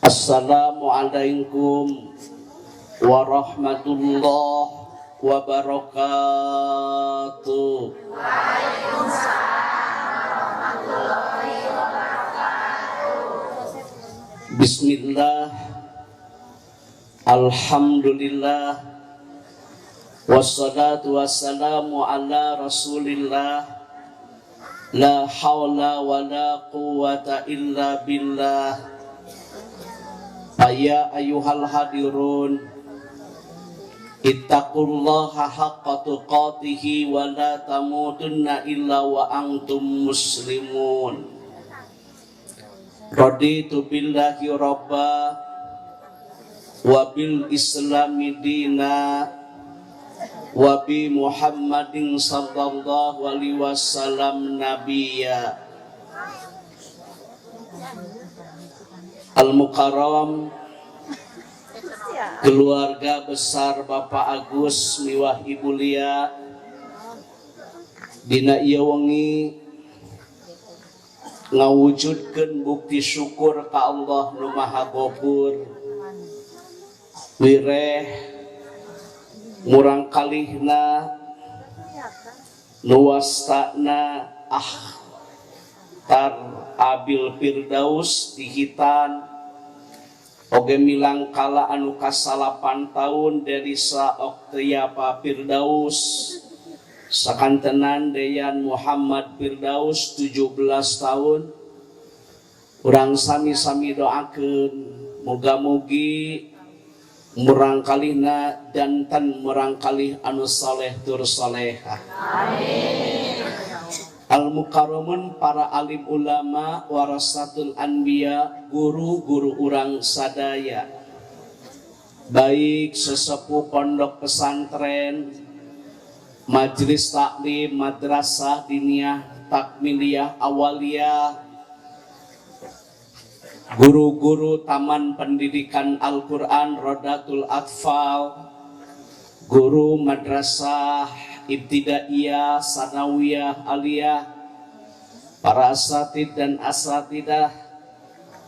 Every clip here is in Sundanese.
Assalamualaikum warahmatullahi wabarakatuh. Waalaikumsalam warahmatullahi wabarakatuh. Bismillah, alhamdulillah, wassalatu wassalamu ala rasulillah. La hawla wa la quwata illa billah. Ya ayyuhal hadirun, ittaqullaha haqqa tuqatihi wa la tamutunna illa wa antum muslimun. Raditu billahi rabba wa bil islami dina wa bi Muhammadin sallallahu alaihi wasallam nabiyya. Al-Mukarram, keluarga besar Bapak Agus miwah Ibu Lia, dina ieu wengi ngawujudkeun bukti syukur ka Allah nu Maha Ghafur. Wireh murang kalihna nu wastana Akhtar Abil Firdaus dihitan oge milang kala anu kasalapan tahun Delisa Oktriapa Firdaus sakantenan Deyan Muhammad Firdaus 17 tahun. Urang sami-sami doakeun muga-mugi murang kalihna janten murang kalih anu saleh tur salehah. Amin. Al-Mukarramun, para alim ulama, warasatul anbiya, guru-guru urang sadaya, baik sesepuh pondok pesantren, majelis taklim, madrasah diniyah, takmiliyah, awaliyah, guru-guru taman pendidikan Al-Quran, Rodatul Atfal, guru madrasah ibtidaiyah, sanawiyah, aliyah, para asatid dan asatidah,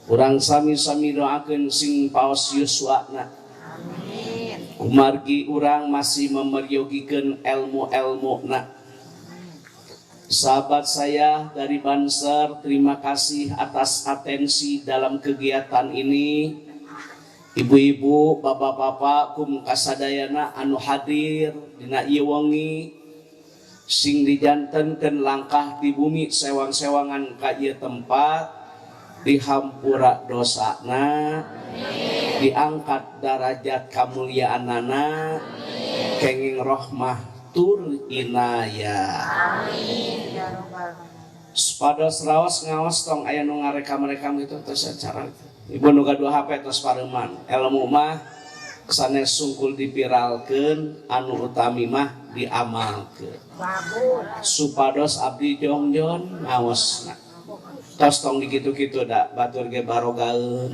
urang sami-sami doakeun sing paos yuswana. Amin. Kumargi urang masih memeryogikeun ilmu-ilmuna. Sahabat saya dari Banser, terima kasih atas atensi dalam kegiatan ini. Ibu-ibu, bapak-bapak, kum kasadayana anu hadir dina ieu wengi, sing dijantenkeun langkah di bumi sewang-sewangan ka ieu tempat, dihampura dosana, diangkat darajat kamuliaanana, kenging rohmah tur inayah. Amin ya rabbal alamin. Supados raos ngaos tong aya nu ngarekam-rekam gitu terus acara itu. Ibu nu gaduh HP tos pareuman. Ilmu mah sanes sungkul dipiralkeun, anu utami mah diamalkeun. Supados abdi jongjon ngaosna. Tos tong dikitu-kitu da batur ge barogaeun.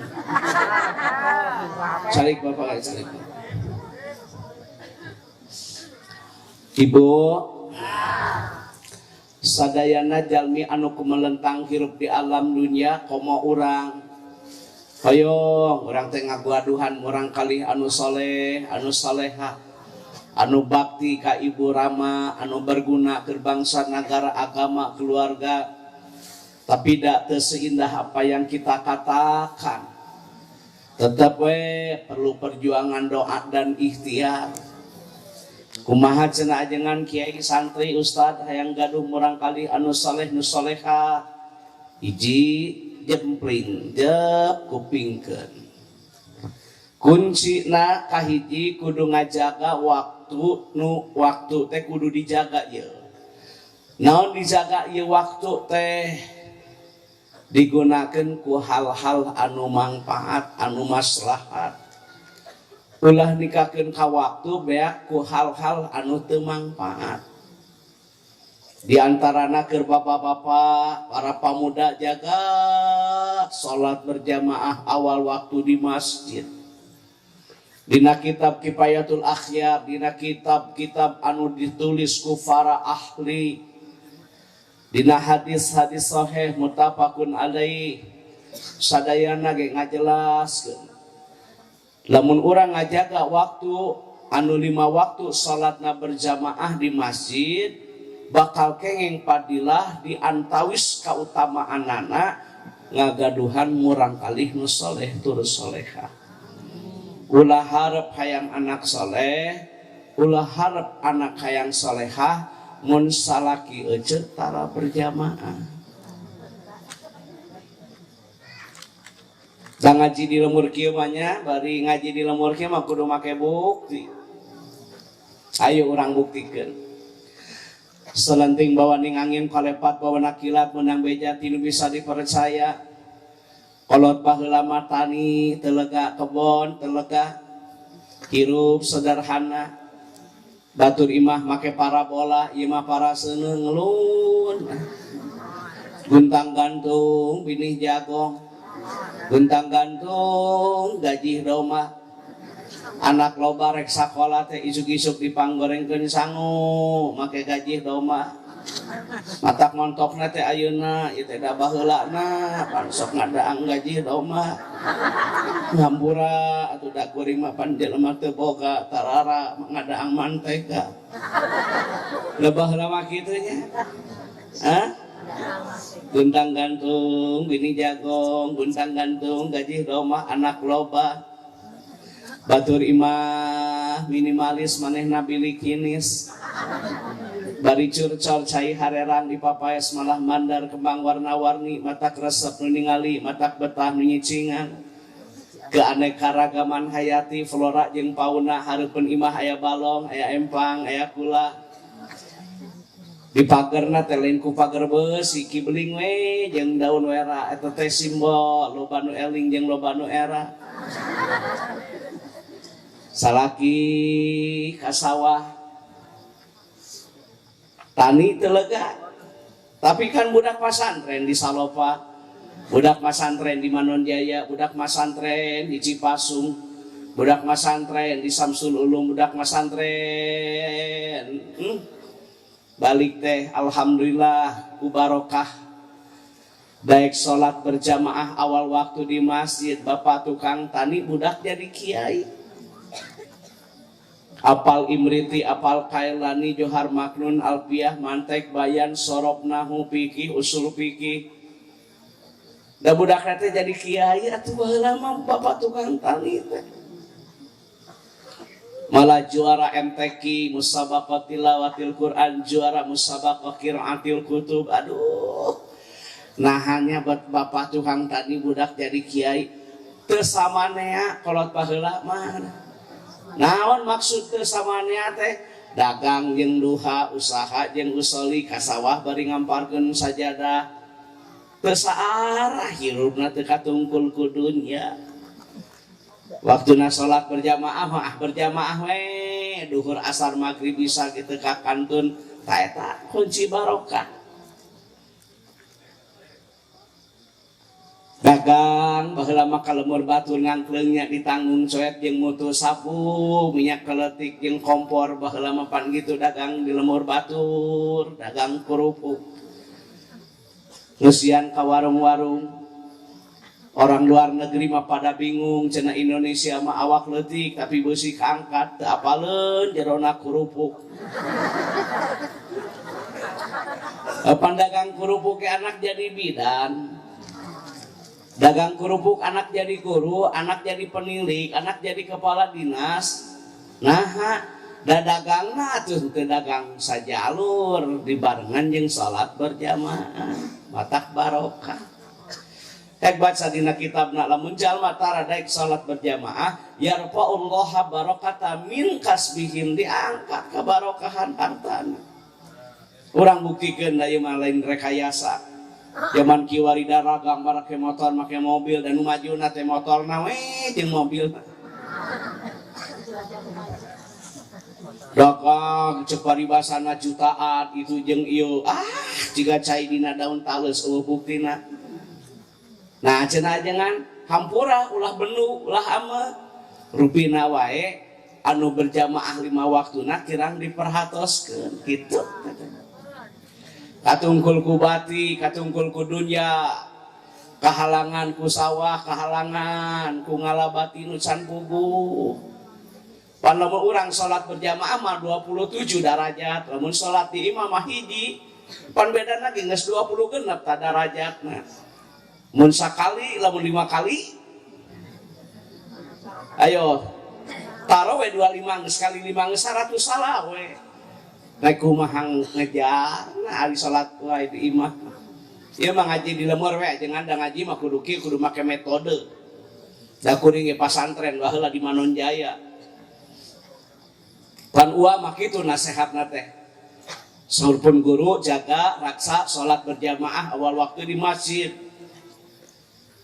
Calik bapak kayak calik. Ibu sadayana jalmi anu kumelentang hirup di alam dunia komo urang. Hoyong urang teh ngaguaduhan murang kalih anu soleh, anu salehah, anu bakti ka ibu rama, anu berguna keur bangsa, nagara, agama, keluarga. Tapi dak teu seindah apa yang kita katakan. Tetep we perlu perjuangan doa dan ikhtiar. Kumaha cenah ajengan kiai santri ustad hayang gaduh murang kalih anu saleh nu salehah. Hiji jempling jep kupingkeun. Kuncina kahiji kudu ngajaga waktu, nu waktu teh kudu dijaga ye. Naon dijaga ye waktu teh digunakeun ku hal-hal anu mangfaat, anu maslahat. Ulah nikakeun ka waktu beak ku hal-hal anu teu mangfaat. Di antarana keur bapak-bapak, para pamuda jaga salat berjamaah awal waktu di masjid. Dina kitab Kifayatul Akhyar, dina kitab-kitab anu ditulis ku para ahli, dina hadis-hadis sahih muttafaqun alaih, Sadayana ge ngajelaskeun. Lamun urang ngajaga waktu anu 5 waktu salatna berjamaah di masjid bakal kenging padilah di antawis kautamaanana ngagaduhan murang kalih nu soleh tur solehah. Ulah harep hayang anak soleh, ulah harep anak hayang solehah mun salaki ece tara berjamaah. Da ngaji di lemur kieu mah nya, bari ngaji di lemur kieu mah kudu make bukti. Ayo urang buktikeun. Selenting bawa ning angin kalepat bawa kilat menang beja tinu bisa dipercaya. Kolot baheula mah tani telega kebon telega hirup sederhana. Batur imah make parabola, ieu mah para seuneu ngelun. Guntang gantung binih jagong. Guntang gantung gaji domba. Anak loba rek sakola teh isuk-isuk dipanggorengkeun sangu make gaji domba. Matak montokna teh ayeuna ieu teh da baheulana pan sok ngadaang gaji domba. Ngampura atuh da kuring mah pan jelema teu boga tarara ngadaang mantega. Da baheula mah kitu nya. Hah? Guntang gantung bini jagong, guntang gantung gaji domba anak loba. Batur imah minimalis manehna bilikinis. Bari curcol cai harerang di papaes malah mandar kembang warna-warni matak resep nu ningali matak betah nu nyicingan. Keanekaragaman hayati flora jeung fauna hareupeun imah aya balong aya empang aya kula. Di pagerna teh lain ku pager beusi kibeling we jeung daun wera eta teh simbol loba nu eling jeung loba nu era. Salaki ka sawah tani teu lega tapi kan budak pasantren di Salopa, budak pasantren di Manonjaya, budak pasantren di Cipasung, budak pasantren di Samsul Ulum, budak pasantren. Balik teh alhamdulillah ku barokah daek salat berjamaah awal waktu di masjid, bapak tukang tani budak jadi kiai. Apal Imriti, apal Kailani, Johar Maknun, Alpiah, Mantek, Bayan, Sorop, Nahu, Fikih, Usul Fikih. Da budak teh jadi kiai atuh baheula mah bapak tukang tani teh. Malah juara MTQ, musabaqah tilawatil Quran, juara musabaqah qiraatil kutub. Aduh. Nahannya buat bapak tukang tani budak jadi kiai teu samanea kolot baheula mah. Naon maksud teu samanea teh? Dagang jeung duha, usaha jeung usoli, ka sawah bari ngamparkeun sajadah. Teu saarah hirupna teu katungkul ku dunya. Waktuna salat berjamaah mah berjamaah we, duhur asar maghrib bisa kitu ka kantun, ta eta kunci barokah. Dagang baheula mah ka lemur batur ngangkleungnya ditanggung coet jeung mutu sapu, minyak keletik jeung kompor baheula mah pan gitu dagang di lemur batur, dagang kerupuk. Ngeusian ka warung-warung. Orang luar negeri mah pada bingung cenah Indonesia mah awak leutik tapi beusi kaangkat teu apaleun jerona kerupuk. Pandagang kerupuk ke anak jadi bidan. Dagang kerupuk anak jadi guru, anak jadi penilik, anak jadi kepala dinas. Nah, da dagangna atuh teu dagang sajalur dibarengan jeung salat berjamaah, matak barokah. Ek baca dina kitabna lamun jalma tara daek salat berjamaah yarfa'ullaha barakata min kasbihim diangkat kebarokahan hartana. Urang buktikeun da ieu mah lain rekayasa. Zaman kiwari daragang make motor make mobil dan nu majuna teh motorna we jeung mobil. Dagang cek paribasana jutaan itu jeung ieu ah jiga cai dina daun taleus eueuh buktina. Nah cenah jangan hampura ulah benu ulah ame rupina wae anu berjamaah 5 waktuna kirang diperhatoskeun kitu. Katungkul ku bati, katungkul ku dunya. Kahalangan ku sawah, kahalangan ku ngalabati nu can puguh. Pan lamun urang salat berjamaah mah 27 darajat, lamun salat di imah mah hiji, pan beda lagi geus 20 genep ta darajatna. Mun sakali lamun 5 kali ayo taruh we 25 geus kali 5 geus 100 salah we. Naik kumaha ngejar nah ari salat wae di imah. Ieu mah ngaji di lemur we jeung anda ngaji mah kudu kieu kudu make metode. Da kuring ge pasantren baheula di Manonjaya. Pan ua mah kitu nasehatna teh. Saur pun guru jaga raksa salat berjamaah awal waktu di masjid.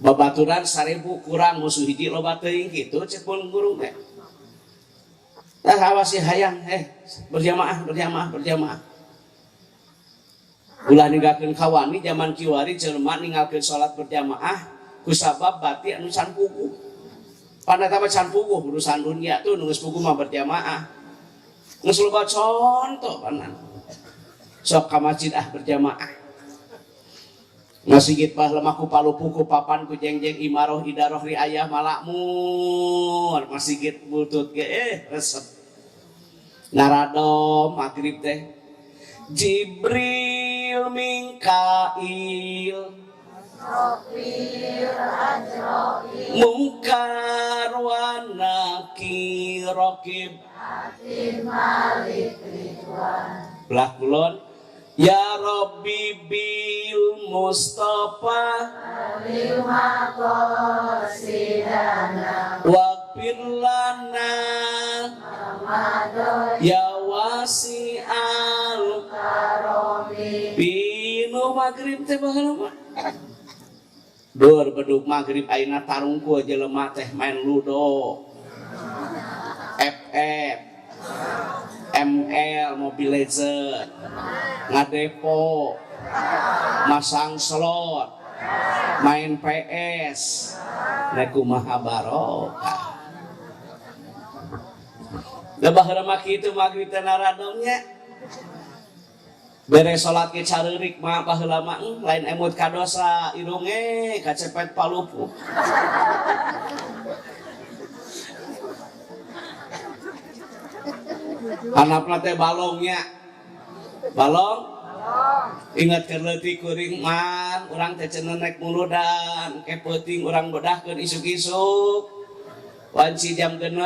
Babaturan 1000 kurang musuh hiji loba teuing kitu cek pun guru teh. Tah awas sih hayang berjamaah berjamaah berjamaah. Ulah ninggalkeun kawani zaman kiwari jelema ninggalkeun salat berjamaah kusabab bati anu can puguh. Pan eta mah can puguh urusan dunia tuh nu geus puguh mah berjamaah. Geus loba contoh panan. Sok ka masjid ah berjamaah. Masigit bah lemah ku palupuh ku papan ku jengjeng imaroh idaroh riayah malakmur. Masigit butut ge resep. Ngaradom magrib teh. Jibril Mikail Mungkar wa Nakir Raqib belah kulon Ya Rabbi bil Mustafa waghfir lana ya wasi'al pinu maghrib teh baheula mah. Dur bedug maghrib ayeuna tarungkul jelema teh main ludo, FF, ML, Mobile Legend, ngadepo, masang slot, main PS, nek kumaha barokah. Da baheula mah kitu maghrib teh naradomnya. Beres salat ge careurik mah baheula mah lain emut ka dosa irunge kacepet palupuh. Anapna teh balongnya. Balong? Ingat keur leutik kuring mah urang teh cenah naik muludan, ke peuting urang bedahkeun isuk-isuk. Wanci jam 6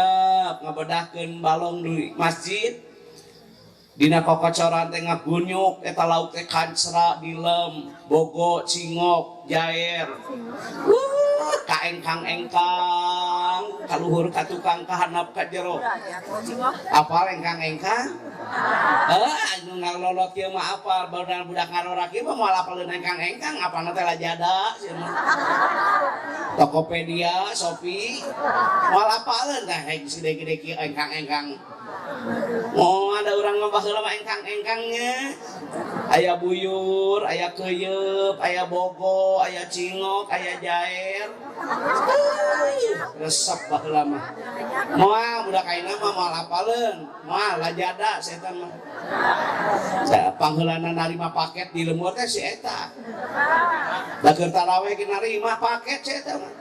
ngabedahkeun balong di masjid. Dina kokocoran teh ngagunyuk eta lauk teh kancra dilem, bogo, cingok, jair. Kaengkang-engkang, kaluhur ka tukang ka handap ka jero. Apal engkang-engkang? Anu ngalolot ieu mah apal, barudak budak ngarorak ieu mah moal apaleun engkang-engkang, apalna teh lajada sia mah. Tokopedia, Shopee, moal apaleun tah gede-gede kieu engkang-engkang. Oh, ada orang mah baheula mah engkang-engkangnya. Aya buyur, aya keuyeub, aya bogo, aya cingok, aya jair. Resep baheula mah. Moal budak ayeuna mah moal apaleun, moal lajada si eta mah. Pangheulana narima paket di lembur teh si eta. Da keur taraweh ge narima paket si eta mah.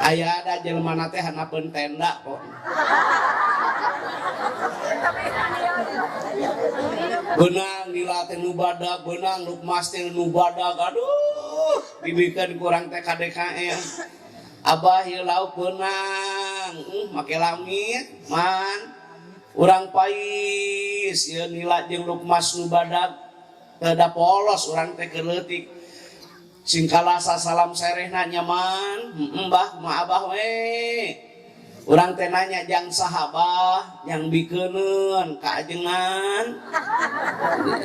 Aya ada jelema teh hanapeun tenda kok. Benang dilatih nu badag, benang lukmas teh nu badag, aduh, dibikeun kurang teh KDKM. Abah ieu lauk benang, make lamit, man. Urang pais ieu nila jeung lukmas nu badag, teu da polos urang teh keur leutik. Sing kalasa salam serehna nyaman, mbah mah abah we. Urang teh nanya jang sahabah yang bikeuneun ka ajengan.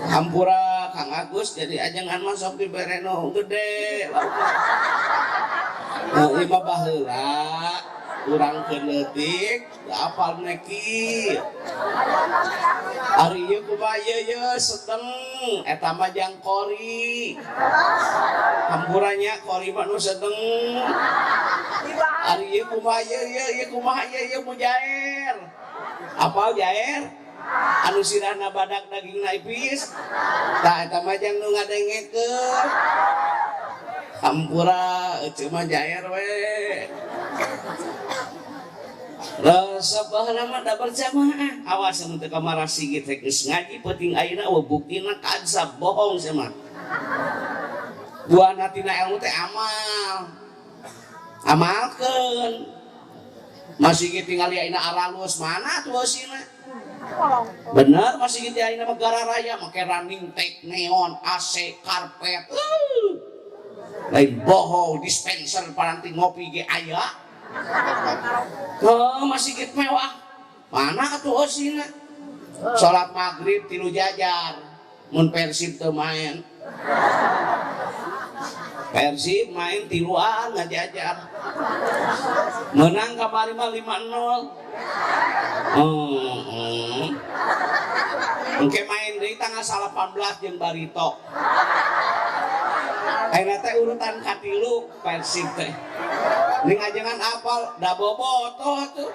Hampura Kang Agus jadi ajengan mah sok dibere nu gede. Nah, ieu mah baheula urang keur leutik apal neki. Ari ieu kumaha ieu ye sedeng eta mah jang kori. Hampuranya kori mah nu sedeng. Ari ieu kumaha ieu ieu ieu kumaha ieu ieu mujair. Apal jair? Anu sirahna badak dagingna ipis. Tah eta mah jang nu ngadengekeun. Hampura cuma jair we. Resep baheula mah da berjamaah. Awas mun teu ka marasigi teh geus ngaji peuting ayeuna eueuh buktina kadzab bohong sia mah. Buahna tina ilmu teh amal. Amalkeun. Masih tinggal ayeuna aralus mana tuh eusina? Bener masih gitu ayeuna mah gara raya make running tag neon AC karpet. Lain bohong dispenser paranti ngopi ge aya. Oh, masih gitu mewah. Mana atuh eusina? Salat maghrib tilu jajar. Mun Persib teu main. Persib main tiluan ngajajar. Menang kamari mah 5-0. Engke main deui tanggal 18 jeung Barito. Ayeuna teh urutan katilu Persib teh. Ning ajengan apal da bobotoh atuh.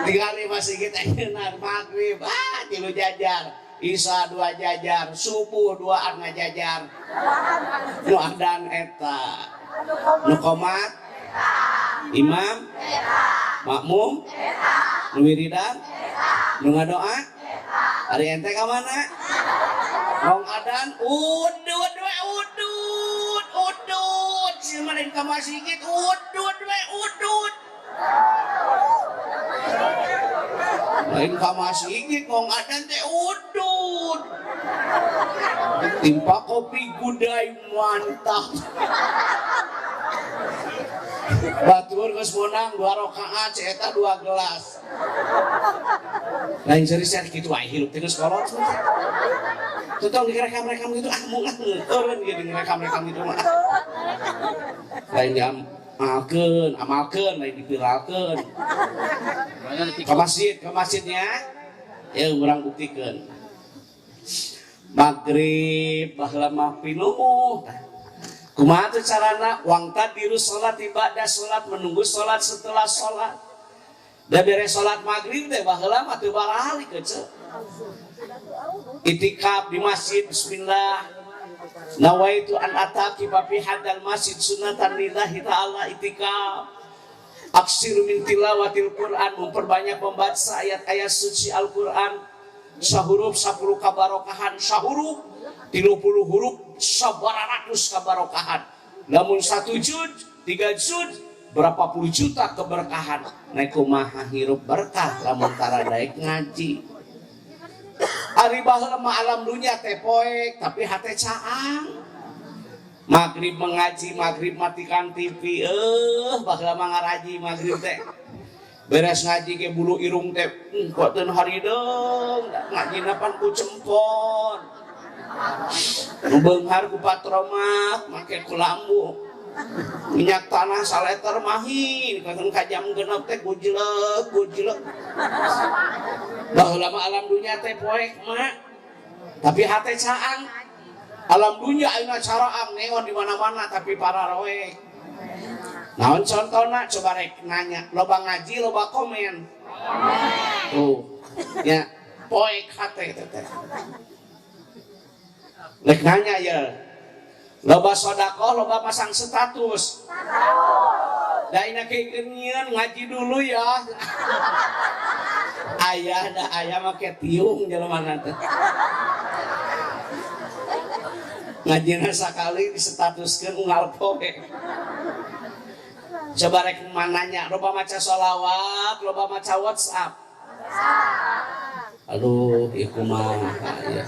Tinggal masih kita ayeuna maghrib, tilu jajar. Isya dua jajar, subuh duaan ngajajar. Nu adan eta. Nu qomat, imam, makmum, nu wiridan, nu ngadoa. Ari ente ka mana? Ngong adan udud we udud, udud. Si mah ka masjid udud we udud. Lain ka masjid ngong adan teh udud. Timpa kopi gudai mantap. Batur geus meunang 2 rakaat eta 2 gelas. Lain serius kitu wae hirup teh geus kolot. Tuh tong direkam-rekam gitu ah mung ah eureun ieu direkam-rekam gitu mah. Lain diamalkeun, amalkeun lain dipiralkeun. Ke masjidnya ya urang buktikeun. Maghrib baheula mah pinuh. Kumaha tuh carana? Wang tadiru sholat ibadah sholat menunggu sholat setelah sholat. Da beres sholat maghrib teh baheula mah teu baralik ece. Itikaf di masjid bismillah. Nawaitu an ataki fi hadal masjid sunatan lillahi ta'ala itikaf. Aksiru min tilawatil Quran, memperbanyak membaca ayat-ayat suci Al-Quran. Sahuruf 10 kabarokahan, sahuruf 30 huruf 100 kabarokahan. Namun 1 juz, 3 juz, berapa puluh juta keberkahan. Naik kumaha hirup berkah lamun tara daek ngaji. Ari baheula mah alam dunya teh poek tapi hate caang. Maghrib mengaji, maghrib matikan TV. Baheula mah ngaraji maghrib teh. Beres ngaji ke bulu irung teh kok teu harideung ngajina pan ku cempon. Nu beunghar ku patromak make ku lambu. Minyak tanah saleter mahi kakeun ka jam 6 teh gujlek gujlek. Baheula mah alam dunya teh poek mah. Tapi hate caang. Alam dunya ayeuna caraang neon di mana-mana tapi para roek. Naon contohna coba rek nanya, loba ngaji loba komen. Tuh, ya poek hate teh. Rek nanya ya. Loba sodakoh, loba pasang status. Da ina kegeunian ngaji dulu ya. Ayah da ayah make tiung jelema teh. Ngajina sakali disetatuskeun unggal poe. Coba rek mananya, loba maca sholawat, loba maca WhatsApp. Aduh, ieu kumaha ya.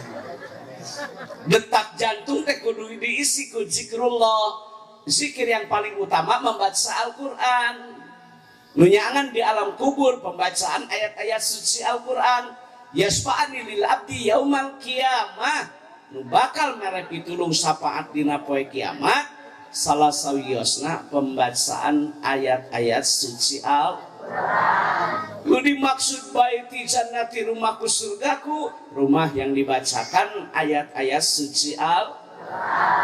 Detak jantung teh kudu diisi ku zikrullah. Zikir yang paling utama membaca Al-Qur'an. Nu nyaangan di alam kubur pembacaan ayat-ayat suci Al-Qur'an. Yasfa'ani lil abdi yaumal qiyamah. Nu bakal mere pitulung syafaat dina poe kiamat. Salah sawiosna pembacaan ayat-ayat suci Al-Qur'an. Nu dimaksud baiti jannati rumahku surgaku, rumah yang dibacakan ayat-ayat suci Al-Qur'an.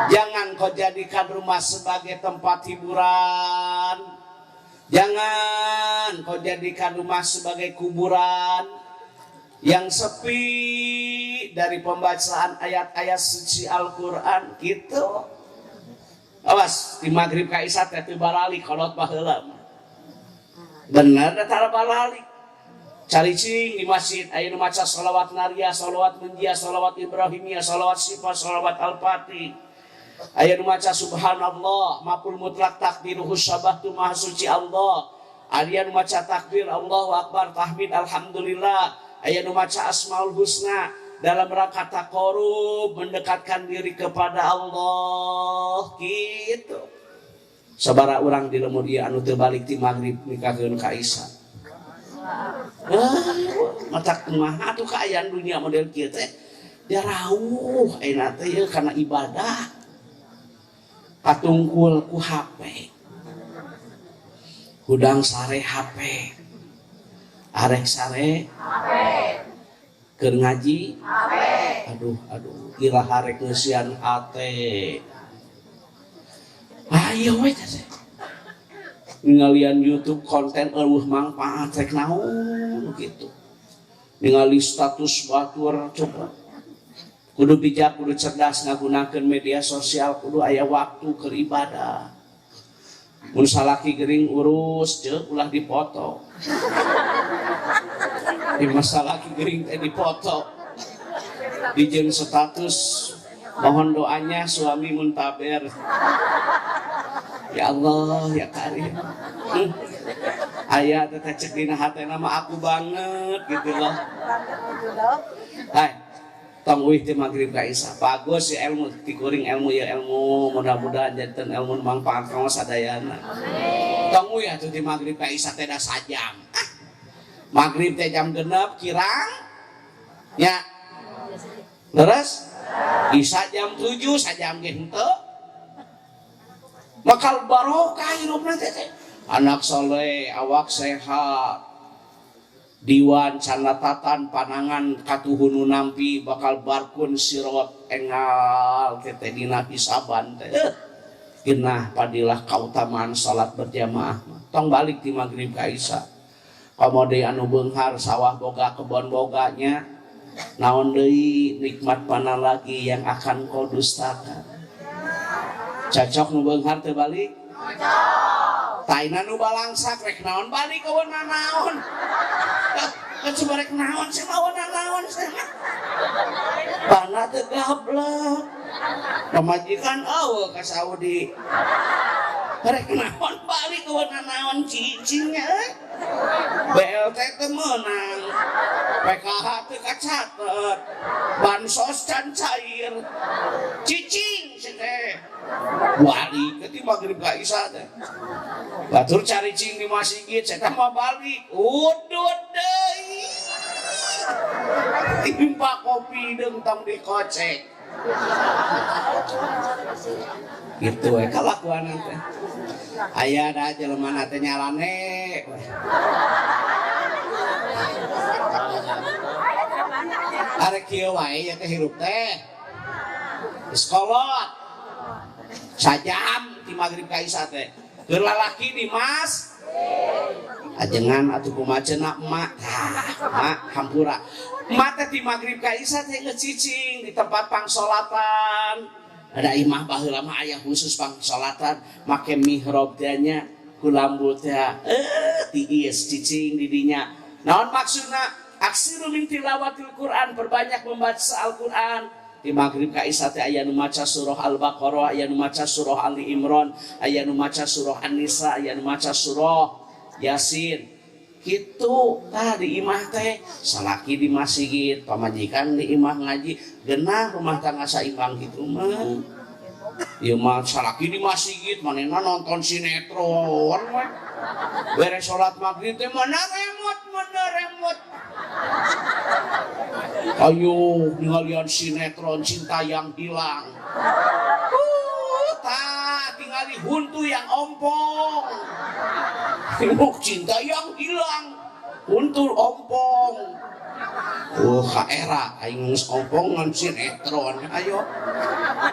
Jangan kau jadikan rumah sebagai tempat hiburan. Jangan kau jadikan rumah sebagai kuburan yang sepi. diri dari pembacaan ayat-ayat suci Al-Qur'an gitu. Awas di maghrib ka isya teh teu baralik kolot baheula mah. Bener da tara baralik. Caricing di masjid aya nu maca sholawat nariyah, sholawat munjiyah, sholawat ibrahimiyah, sholawat sifat, sholawat al-fatih. Aya nu maca subhanallah, maful mutlak takdiruhu syabah tu maha suci Allah. Aya nu maca takbir Allahu akbar, tahmid alhamdulillah. Aya nu maca asmaul husna dalam rangka taqarrub, mendekatkan diri kepada Allah gitu. Sabara urang di lemur ieu anu teu balik ti maghrib nikahkeun ka isya. Mata kumaha atuh kaayaan dunia model kieu teh. Dia rauh ayeuna teh ieu kana ibadah. Katungkul ku HP. Hudang sare HP. Arek sare HP. Keur ngaji HP. Aduh aduh iraha rek ngeusian hate. Ayo we teh. Ningalian YouTube konten eueuh mangfaat rek naon gitu. Ningali status batur coba. Kudu bijak, kudu cerdas ngagunakeun media sosial, kudu aya waktu keur ibadah. Mun salaki gering urus jeung ulah dipoto. Di masalaki gering teh dipoto. Dijeun status mohon doanya suami muntaber. Ya Allah, ya Karim. Aya teh cek dina hatena mah aku banget gitu loh. Hai. Tong uih teh maghrib ka isya. Bagus ya ilmu tikuring ilmu ya ilmu mudah-mudahan janten ilmu mangfaat kanggo sadayana. Amin. Tong uih atuh di maghrib ka isya teh da sajam. Ah. Maghrib teh jam 6 kirang. Ya. Leres? Isya jam 7 sajam ge henteu. Bakal barokah hirupna teh teh. Anak soleh, awak sehat. Diwan canatatan panangan katuhunu nampi bakal barkun sirot engal teh dina hisaban teh. Genah padilah kautamaan salat berjamaah. Tong balik di maghrib ka isya. Komo deui anu beunghar sawah boga kebon boganya. Naon deui nikmat mana lagi yang akan kau dustakan. Cocok nu beunghar teu balik? Cocok. Taina nu balangsak rek naon balik eueun naon. Kan coba rek naon sih mah naon sih. Pana teu gablek. Pamajikan eueuh ka Saudi. Rek naon balik eueun naon cicingnya euy. BLT teu meunang. PKH teu kacatet. Bansos can cair. Cicing sih teh. Balik ke maghrib ka isya teh. Batur cari cing di masjid, saya mah balik. Udut deui. Timpa kopi deung tong dikocek. Gitu we kalakuan teh. Aya da jelema teh nyalane. Arek kieu wae ya teh hirup teh. Geus kolot. Sajam di maghrib ka isya teh. Keur lalaki di mas. Ajengan atuh kumaha cenah emak. Tah, mak hampura. Emak teh di maghrib ka isya teh ngecicing di tempat pangsolatan. Ada imah baheula mah aya khusus pangsolatan make mihrab teh nya ku lambu teh. Tiis cicing di dinya. Naon maksudna? Aksiru min tilawatil Quran, perbanyak membaca Al-Quran. Di maghrib ka isya teh aya nu maca surah Al-Baqarah, aya nu maca surah Ali Imran, aya nu maca surah An-Nisa, aya nu maca surah Yasin. Kitu tah di imah teh salaki di masjid, pamajikan di imah ngaji, genah rumah tangga saimbang kitu mah. Ieu mah salaki di masjid manehna nonton sinetron we. Beres salat maghrib teh mana remote, mana remote. Ayo ningalian sinetron cinta yang hilang. Tah tingali huntu yang ompong. Tengok cinta yang hilang, huntu ompong. Ka era aing geus ompong ngan sinetron. Ayo.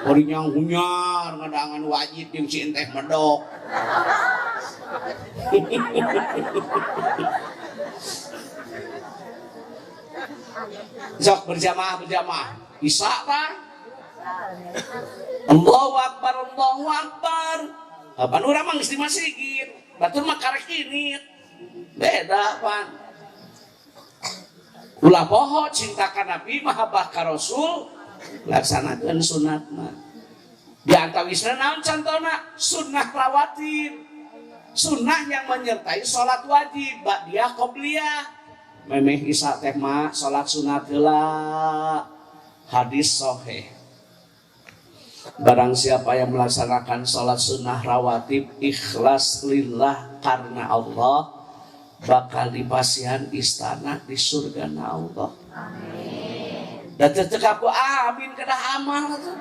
Ori nyang hunyar ngadangan wajib jeung si enteh medok. Sok berjamaah berjamaah. Isya tah. Allahu akbar, Allahu akbar. Pan urang mah geus di masjid. Batur mah karek init. Beda pan. Ulah poho cinta ka Nabi, mahabbah ka Rasul, laksanakeun sunatna. Di antawisna naon contona? Sunnah rawatib. Sunnah yang menyertai sholat wajib, ba'diyah qobliyah. Memeh isya teh mah sholat sunat heula. Hadis sahih. Barang siapa yang melaksanakan sholat sunnah rawatib ikhlas lillah karena Allah, bakal dipasihan istana di surga na Allah. Amin. Dan tetep aku amin kedah amal tuh.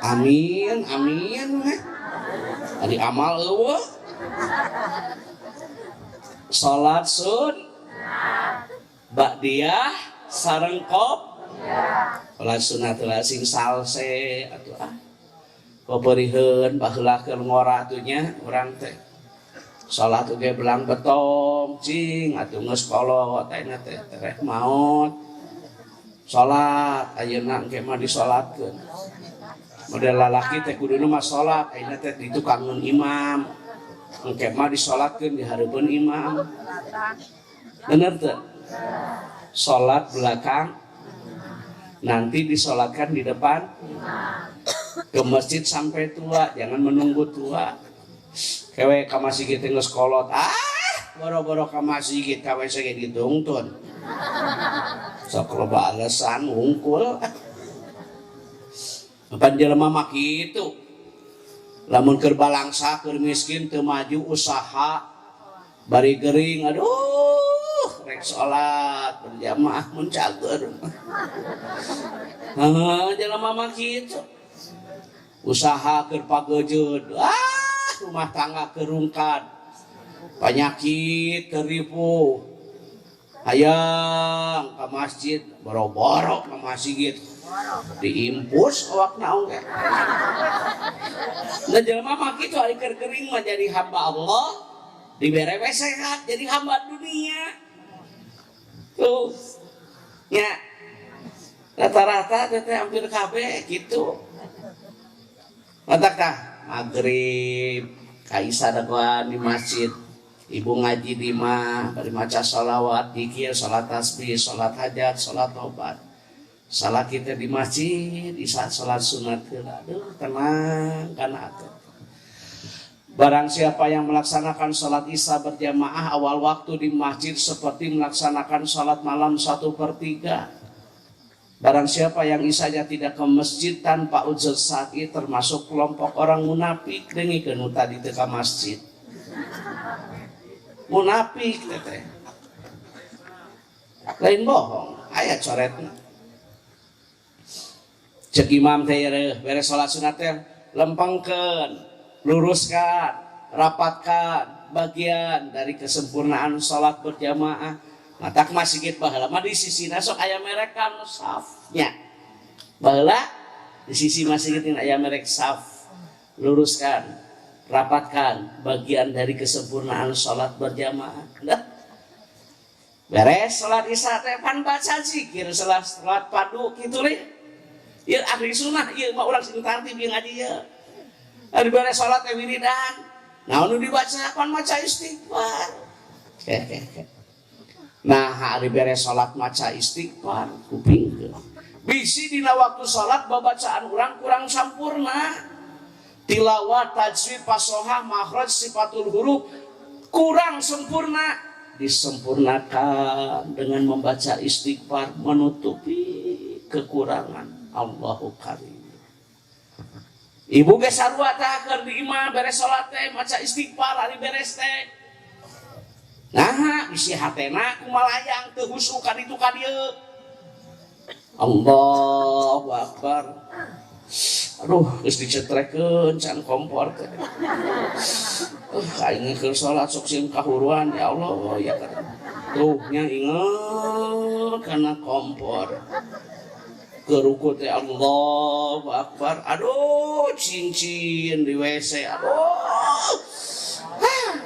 Amin, amin. Ari amal eueuh. Salat sun ba'diyah sareng qob. Salat sunat heula sing salse atuh ah. Peperiheun baheula keur ngora atuh nya urang teh. Salat oge belang betong cing atuh geus kolot ayeuna teh tereh maot. Salat ayeuna engke mah disalatkeun. Model lalaki teh kuduna mah salat ayeuna teh ditukangeun imam. Engke mah disalatkeun di hareupeun imam. Bener teu? Salat belakang nanti disolatkan di depan ke masjid sampai tua, jangan menunggu tua. Kewe ka masjid geus kolot, ah boro-boro ka masjid ka WC ge ditungtun. Sok loba alasan wungkul. Pan jelema mah kitu. Lamun keur balangsa keur miskin teu maju usaha bari gering, aduh rek salat berjamaah mun cager. Heuh jelema mah kitu. Usaha keur pagejeud, ah rumah tangga keur rungkad. Penyakit keur ripuh. Hayang ka masjid, boro-boro ka masjid. Diimpus awakna oge. Nah jelema mah kitu ari keur gering mah jadi hamba Allah, dibere we sehat jadi hamba dunia. Tuh. Ya. Rata-rata teh hampir kabeh gitu. Matak tah maghrib ka isya dagoan di masjid. Ibu ngaji di mah bari maca sholawat, zikir, sholat tasbih, sholat hajat, sholat tobat. Salah kita di masjid, di saat sholat sunat heula. Aduh, tenang kana atuh. Barang siapa yang melaksanakan sholat isya berjamaah awal waktu di masjid seperti melaksanakan sholat malam 1/3. Barang siapa yang isyanya tidak ke masjid tanpa uzur syar'i termasuk kelompok orang munafik, dengikeun nu tadi teu ka masjid. Munafik teteh. Lain bohong, aya coretna. Cek imam teh beres sholat sunat teh lempengkeun, luruskan, rapatkan bagian dari kesempurnaan sholat berjamaah. Matak masjid baheula mah di sisina sok aya merekan safnya. Baheula di sisi masjid ini aya merek saf. Luruskan, rapatkan bagian dari kesempurnaan sholat berjamaah. Dah. Beres sholat isya teh pan baca zikir setelah sholat padu kitu we. Ieu ahli sunnah ieu mah urang sing tartib ieu ngaji ieu. Ari beres sholat teh wiridan. Naon nu dibaca pan maca istighfar. Hehehe. Nah, hari beres sholat maca istighfar kupingkeun. Bisi dina waktu sholat babacaan urang kurang sampurna. Tilawah, tajwid, fasohah, makhraj, sifatul huruf kurang sempurna. Disempurnakan dengan membaca istighfar menutupi kekurangan. Allahu Karim. Ibu ge sarua tah keur di imah beres salat teh maca istighfar ari beres teh. Nah, bisi hatena kumalayang teu husu ka ditu ka dieu. Allahu Akbar. Aduh, geus dicetrekeun can kompor teh. Aing keur salat sok sieun kahuruan ya Allah ya kan. Tuh nya inget kana kompor. Keruku teh Allahu Akbar. Aduh, cincin di WC. Aduh.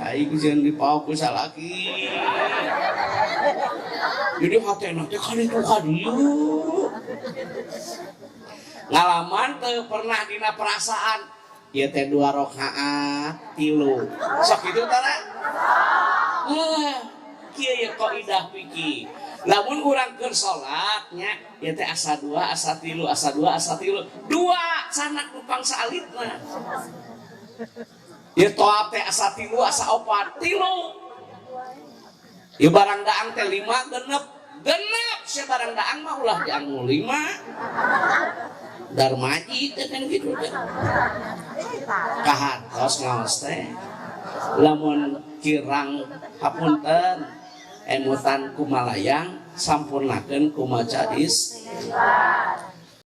Aing jeung dipaok ku salaki. Jadi hatena teh kaditu kadieu. Ngalaman teu pernah dina perasaan ieu teh 2 rakaat 3. Sok kitu tara? Kieu ye kaidah fikih. Lamun urang keur salat nya ieu teh asa 2 asa 3 asa 2 asa 3. 2 sanak nu pangsa alitna. Ieu toab teh asa 3 asa 4 3. Ieu barang daang teh 5 genep. Genep sia barang daang mah ulah dianggu 5. Darmaji teh kan gitu teh. Kahatos ngaos teh. Lamun kirang hapunten emutan kumalayang sampurnakeun ku maca istighfar.